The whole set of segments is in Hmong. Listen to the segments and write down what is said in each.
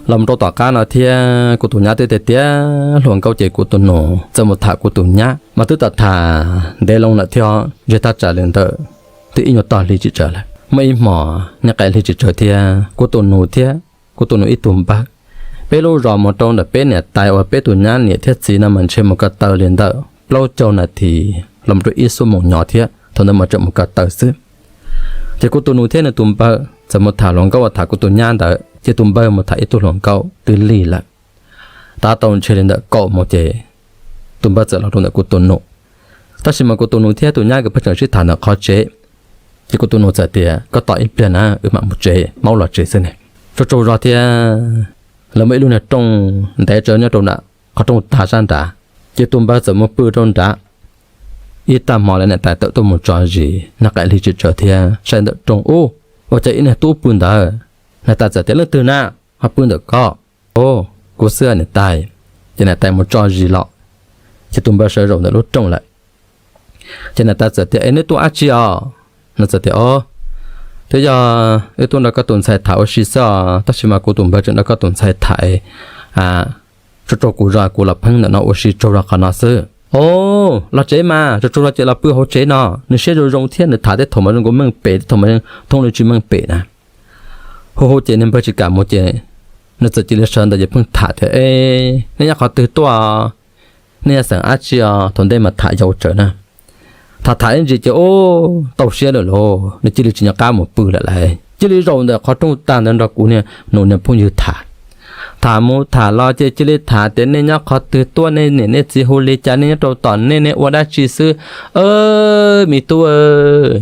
los mus rau tom qab no thiab kuv tus nyab twb tiav tiav hluas nkauj ces kuv tus nus txawm mus tham kuv tus nyab mas twb tau tham ntev loo lawm thiab, ntshe thaj tsam li ntawm twb ib nyuag tog hli tsis tsawg lawm. Muaj ib hmos niaj qaim hli tsis tsawg thiab kuv tus nus thiab kuv tus nus ib tug npawg, peb lub zos mus rau ntawm peb niam tais uas peb tus nyab niam thiab txiv no mas ntshe mus ko taw li ntawm plaub caug nas this los rau ib xuab moos nyov thiab, thaum ntawd mas tseem mus ko taw xwb. Ces kuv tus nus thiab nws tus npawg txawm mus tham hluas nkauj uas tham kuv tus nyab ntawd, ces tus npawg mus tham ib tug hluas nkauj twb lig lawm. Tab tau ntshe li ntawm kaum moos ces tus npawg txawm los rau ntawm kuv tus nus. Tab sis mas kuv tus nus thiab tus nyab nkawd pheej tseem sib tham ntawm qhov tsev, ces kuv tus nus txawm tias, koj tos ib pliag na, wb mam mus tsev, maub los tsev xwb ne. Tsaug tsaug zog thiab, lawv muaj ib lub niag rooj ntev tsawv nyob rau nram qhov rooj tag sab nrad, ces tus npawg txawm mus pw rau nrad. Ib tag hmo lawv niam tais tawm tuaj mus tso zis, niaj qaim hli tsis tsawg thiab, saib ntawm rooj ub, ua cas ib niag tub pw ntawd. Niam tais txawm tias, leej twg na ho pw ntawm ko? Kuv xwb niam tais. Ces niam tais mus tso zis los, ces tus npawg sawv zaum ntawm lub rooj lawm. Ces niam tais txawm tias, es neb tuaj dab tsi os? Nws txawm tias, o, twb yog wb tuaj nrog koj tus ntxhais tham ua si xwb os, tab sis mas kuv tus npawg tseem nrog koj tus ntxhais tham, tsaug tsaug kuv zog kuv los pheej ntawm no ua si tsaug zog qhov no xwb. O, los tsev mas, tsaug tsaug zog ces los pw hauv tsev no, nws siab zoo zoo thiab nws tham tej thaum mas zoo nkauj meej pem, tej thaum mas thooj li tsis meej pem na. Hu hu ces niag npawg tsis kam mus ces nws txawm cia li sawv ntawd ces pheej tham tias, e, nej nyob qhov twg tuaj? Nej yog xeem dab tsi os? Thaum ntej mas tham yau tsawv na. Tham tham ib ntsis ces ub tau siab lawm lauj, nws cia li tsis nco qab mus pw lawm lauj, cia li zaum ntawm qhov rooj tag ntawd nrog kuv niag nus niag phooj ywg tham. Tham mus tham los ces cia li tham tias, nej nyob qhov twg tuaj, nej niam nej txiv hu li cas, nej nyob rau tom nej, nej ua dab tsi xwb? Me tub,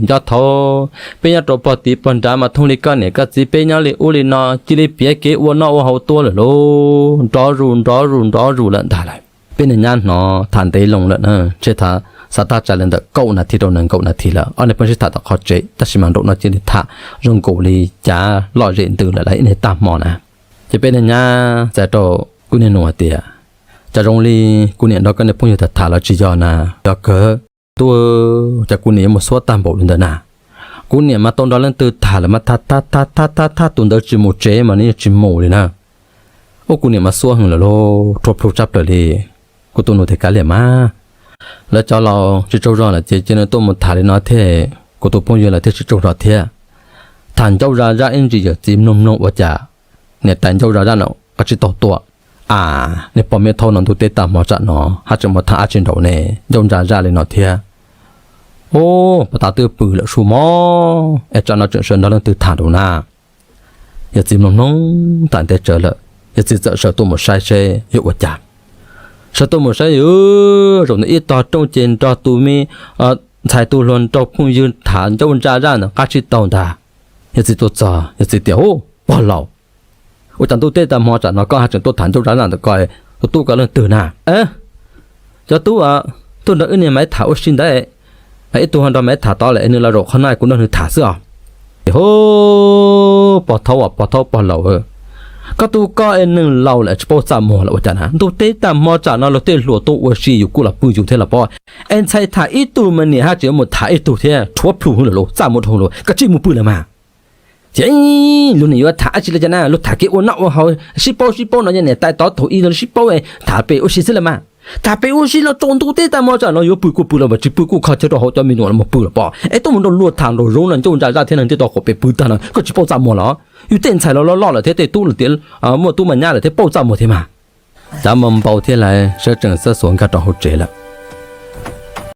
nco thaum peb nyob rau pog tid pog nrad mas thooj li koj niam koj txiv, peb nyob li ub li no, cia li piav kev ua noj ua haus tuaj lawm lauj, nrov zus nrov zus nrov zus lawm ntag lauj. Peb niag nyab hnov tham ntev loo lawm na, ntshe tham xav tag tsam li ntawm kaum nas this rau nees nkaum nas this lawm, ob niag pheej sib tham tom qhov tsev tab sis mas nraum no cia li tham zoo nkaus li cav lom zem ntws lawm ib niag tag hmo na. Ces peb niag nyab txais rau kuv niag nus hais tias, cas zoo li kuv niam nrog koj niag phooj ywg tham tham los tsis yog na? Yog kawg. Tub, cas kuv niam yuav mus xuab tag npaum li ntawd na? Kuv niam mas tau nrog leej twg tham lawm mas tham tham tham tham tham tus ntawd tsis mus tsev mas nws yeej tsis mus li na. Ub, kuv niam mas xuab heev lawm lauj, rhuav plhu tshaj plaws li. Kuv tus nus tias, kav liam mas, lawv cov laus tsis tsaug zog lawm ces cia nws tuaj mus tham li no thiab, kuv tus phooj ywg lawv thiaj tsis tsaug zog thiab. Tham ncauj zaj zaj ib ntsis yawm txiv mloog mloog ua cas niam tais ncauj zaj zaj no qab tsib taug tuaj. A, niag pog me thaub no ntuj teb tag hmo tsam no haj tseem mus tham dab tsi nraum ne, ncauj zaj zaj li no thiab. Ub, puag ta twb pw lawm sub mog, es tsam no tseem sawv nrog leej twg tham nraum na? Yawm txiv mloog mloog tas ntev tsawv lawm, yawm txiv txawm sawv tuaj mus saib seb yuav ua cas. Sawv tuaj mus saib, zaum ntawm ib tog rooj ces nrog tus me ntxhais tus hluas nraug phooj ywg tham ncauj zaj zaj ntawm qab tsib taug ntag. Yawm txiv tuaj txog, yawm txiv tias, ub, pog laus, ua cas ntuj teb tag hmo tsam no koj haj tseem tuaj tham ncauj zaj zaj ntawm ko, tus tub ko leej twg na? Cov tub, tuaj nrog wb niag Maiv tham ua si ntawd, ib tug ho nrog Maiv tham tod lawm, nws los zaum qhov no kuv nrog nws tham xwb os. Ces, hu, pog thaub, pog thaub pog laus, koj tus ko es neeg laus lawm tsis paub txaj muag los ua cas na? Ntuj teb tag hmo tsam no luag tej hluas tuaj ua si yus kuj los pw yus thiab los pob, es ntxhais tham ib tug mas niam haj tseem yuav mus tham ib tug thiab, rhuav plhu heev lawm lauj, txaj muag dhau heev lauj, koj cia li mus pw lawm mas. Ces luag niam yuav tham dab tsi li cas na, luag tham kev ua noj ua haus sib paub sib paub no, niam tais tod thaum ub sib paub, tham pem ua si xwb los mas. Tham pem ua si los tsaus ntuj teb tag hmo tsam no yuav pw kuj pw los mas tsis pw kuj kho chaw rau hauv cov me nyuam los mus pw los pob, es tuaj mus nrog luag tham nraum zoov no ncauj zaj zaj thiab neeg tej tod qaum pem pw tag no koj tsis paub txaj muag los? Yus tej ntxhais los loj loj lawm thiab tej tub los tias muaj tub muaj nyab lawm thiab paub txaj muag thiab mas. Cav npau npau thiab lawv sawv tsees xawb xuas nkag rau hauv tsev lawm.